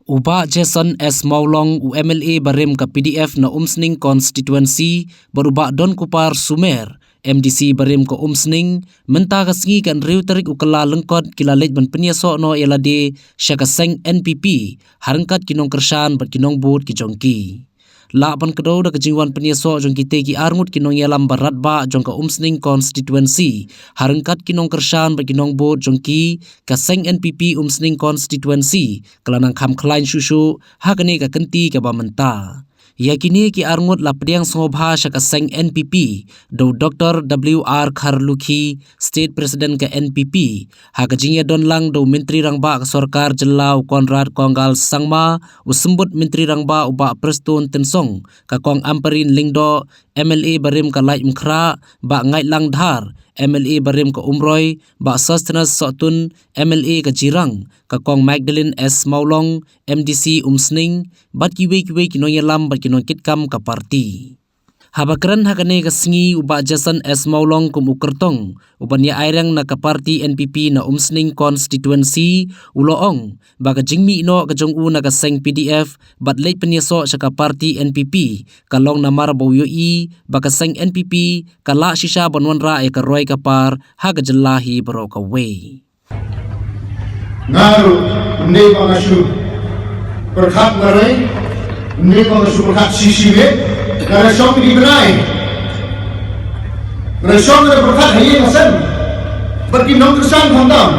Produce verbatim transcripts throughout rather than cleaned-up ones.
U Bah Jason S Mawlong, u M L A barim ka P D F na Umsning Constituency, bad u Bah Donkupar Sumer, M D C barim ka Umsning, mynta ka sngi ka hynriew tarik u Kyllalyngkot ki la leit ban pynïasoh noh ïa lade sha ka seng N P P, ha ryngkat ki nongkyrshan bad ki nongbud ki jong ki. Lah ban kdew da ka jingwan pynïasoh jong kite ki arngut ki nongïalam ba radbah jong ka Umsning Constituency, ha ryngkat ki nongkyrshan bad ki nongbud jong ki, ka seng N P P Umsning Constituency ka la nang kham khlaiñ shuh shuh ha kane ka kynti kaba mynta. Ïa kine ki arngut la pdiang sngewbha sha ka seng N P P da u Doctor W R Kharlukhi, State President ka N P P, ha ka jingïadon lang da u Myntri Rangbah ka Sorkar Jylla u Conrad Kongkal Sangma, u Symbud Myntri Rangbah u Bah Prestone Tynsong, ka Kong Ampareen Lyngdoh, M L A barim ka Laitumkhrah, Bah Ngaitlang Dhar, M L A barim ka Umroi, Bah Sosthenes Sohtun, M L A ka Jirang, ka Kong Magdalene S Mawlong, M D C Umsning, bad kiwei kiwei ki nongïalam bad ki nongkitkam ka party. Haba kren ha kane ka sngi u Bah Jason S Mawlong kum u kyrtong u ban ïa aireng na ka party N P P na Umsning Constituency, u la ong ba ka jingmih noh ka jong u na ka seng P D F bad leit pynïasoh sha ka party N P P ka long namar ba u ïohi ba ka seng N P P ka lah shisha ban wanrah ïa ka roi ka par ha ka jylla hi baroh kawei. Nga ruh, ym dei ba nga shu pyrkhat marwei, ym dei ba nga shu pyrkhat shisha, nga da shong ki bnai, nga da shong, nga da pyrkhat ha ïing ha sem bad ki nongkyrshan khamtam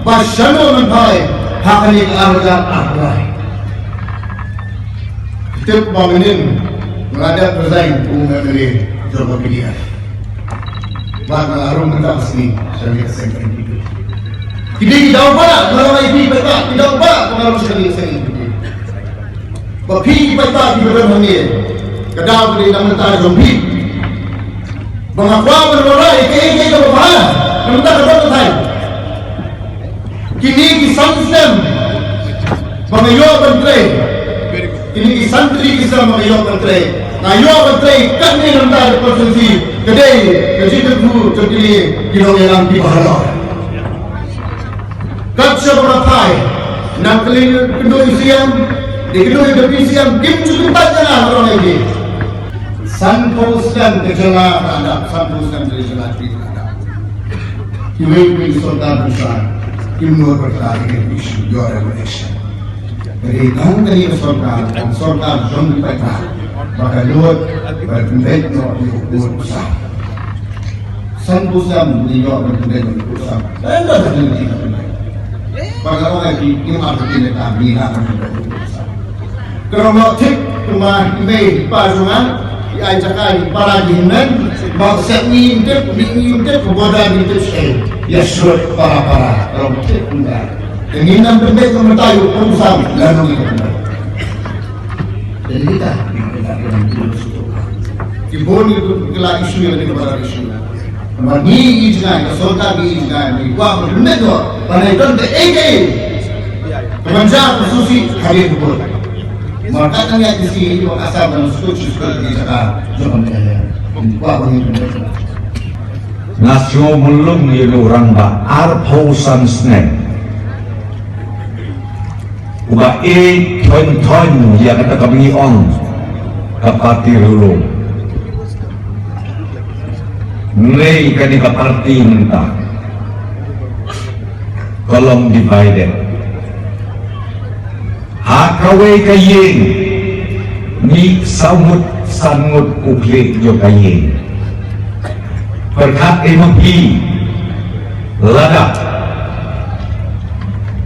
ba shano ngan phai ha kane ka ar hajar arphew lai. Tip ba mynnin nga la dep resign u M L A jong ka P D F. Bad nga la rung mynta ka sngi sha ka seng N P P. Ki dei ki daw ba nga la ïa phi paidbah, ki daw ba nga la rung sha ka seng N P P. Ba phi ki paidbah kiba don hangne, ka daw ka dei na mynta jong phi. Ba nga kwah ban wanrah ïa kaei kaei kaba bha na mynta ka don ka thaiñ. Kine ki san snem ba nga ïoh ban trei, kine ki san tylli ki snem ba nga ïoh ban trei, nga ïoh ban trei katne na mynta ka constituency ka dei ka jingkyrkhu jong kine ki nongïalam kiba halor. Kat shaba nga phai na ka liang kynduh u Siem, dei kynduh u Deputy Siem, kim ju kyntait ïa nga ha rong ïa ki. Sanphew snem ka jylla ka la dap, sanphew snem ka jylla ka la dap. Kiwei kiwei ki sorkar pynshai kim nud ban pynshai ïa ka issue ïoh revolution. Ka dei tang kane ka sorkar, tang sorkar jong ki paidbah ba ka nud ban pynbeit noh ïa u pud u sam. Sanphew snem ngi ïoh ban pynbeit ïa u pud u sam. Ba nga ong ïa phi, ngim artatien ïa ka, ngi lah ban pynbeit ïa u pud u sam. Ka long noh thik kumba i mei i pa jong nga i ai jaka i para ki hynmen, ba u sep ngi ngim tip, ngi ngim tip, ka border ngim tip shaei. Ïa shrut para para, ka long thik kumta. Te ngin nang pynbeit kumta ïa u pud u sam, lano ngin pynbeit. Te kita, ki bun ki la issue ïa ka border issue. Namar ngi i jngai, ka sorkar ngi i jngai, ngi kwah ban pynbeit noh, ban ai don kaei kaei. Ka ban jia ka susi, ka dei ka bun. Namar kat nang ïa ki si, i wa Assam ban sukut, sukut ki jaka, jong ka ïa. Ngi kwah ban pynbeit. Nga sngew mulung ïa u rangbah arphew san snem. Uba ïeit thon thon ïa kata kaba ngi ong ka party rulung. Hynrei kane ka party mynta ka long divided. Ha kawei ka ïing, mih saw ngut san ngut u khlieh jong ka ïing. Pyrkhat ïa ma phi, lada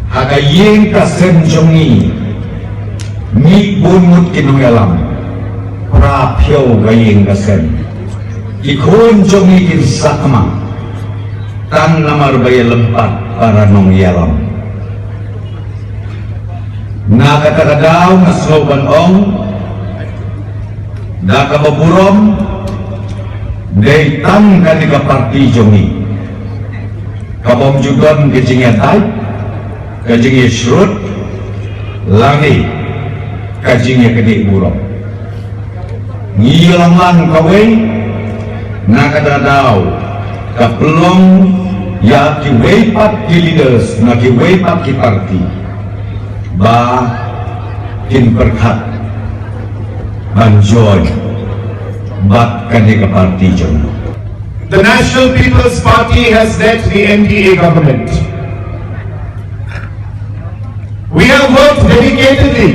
ha ka ïing ka sem jong ngi, mih bun ngut ki nongïalam, phra phew ka ïing ka sem. Ki khun jong ngi kin sakma tang namar ba ïalympat para nongïalam. Na kata ka daw nga sngew ban ong da kaba burom, dei tang kane ka party jong ngi kabym ju don ka jingïadait, ka jingïashrut, lane ka jingïakynduh burom. Ngi ïalong lang kawei, na kata ka daw ka pynlong ïa kiwei pat ki leaders na kiwei pat ki party ba Kin pyrkhat ban join bad kane ka party jong u. The National People's Party has led the N D A government. We have worked dedicatedly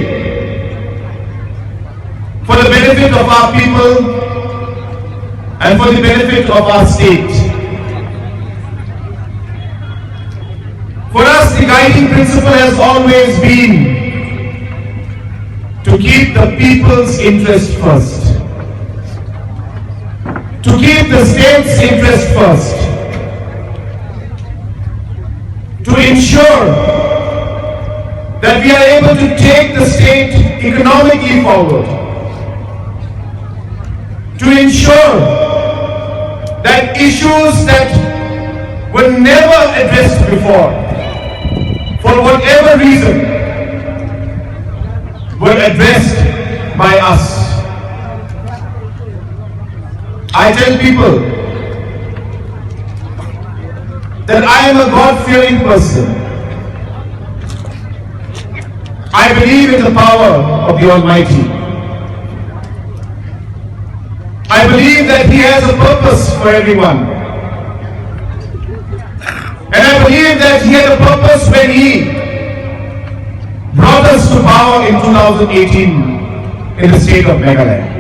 for the benefit of our people and for the benefit of our state. For us, the guiding principle has always been to keep the people's interest first, to keep the state's interest first, to ensure that we are able to take the state economically forward, to ensure that issues that were never addressed before, for whatever reason, were addressed by us. I tell people that I am a God-fearing person. I believe in the power of the Almighty. I believe that He has a purpose for everyone. And I believe that He had a purpose when He brought us to power in two thousand eighteen in the state of Meghalaya.